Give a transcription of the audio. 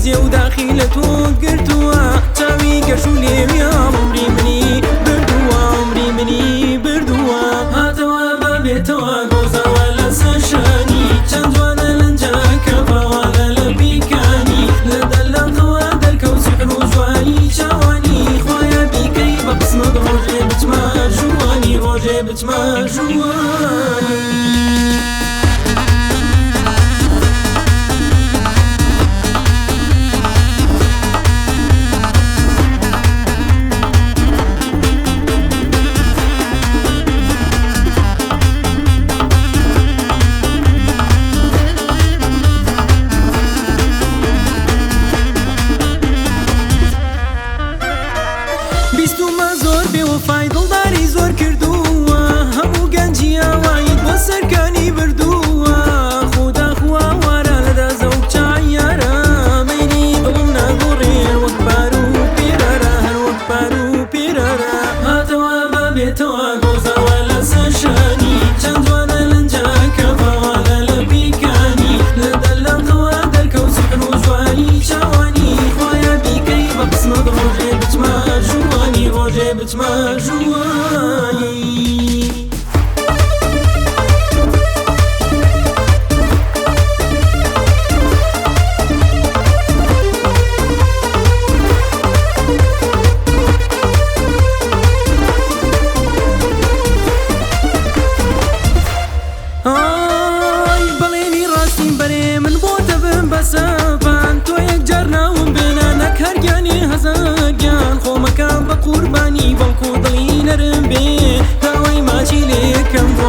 دزێ و داخی لە تۆ گرتووە، چاوی گەش و لێوی عومری منی بردووە، عومری منی بردووە. هاتەوە با بێتەوە گۆزاوە لەسەر شانی، چەند جوانە لەنجەکە باوانە لە پیکانی، لە دەلاقەوە دەرکەوت سیحر و جوانی چاوانی، خوایە بیکەی بە قسمەت ڕۆژێ بچمە ژووانی، ڕۆژێ بچمە ژووانی. بیستومە زۆر بێوەفای دڵداری زۆر کردووە، هەموو گەنجی ئاواییت بۆ سەرکانی بردووە، خودا خوا وارە لە دازە و کچە عەیارە، مەیلی دڵم ناگۆڕێ هەر وەک پار و پێرارە، هەر وەک پار و پێرارە. هاتەوە با بێتەوە گۆزاوە لەسەر شانی، چەند جوانە لەنجەکە باوانە لە پیکانی، لە دەلاقەوە دەرکەوت سیحر و جوانی چاوانی، خوایە بیکەی بە قسمەت ڕۆژێ بچمە ژووانی، ڕۆژێ بچمە ژووانی. ئای بەڵێنی ڕاستیم بەرێ من بۆ دەبم بە سەپان، تۆ یەکجار ناوم بێنە نەک هەر گیانی هەزار گیان، خۆمەکان بە قوربانی بەڵکو دڵی نەرم بێ، داوای ماچی لێکەم بۆ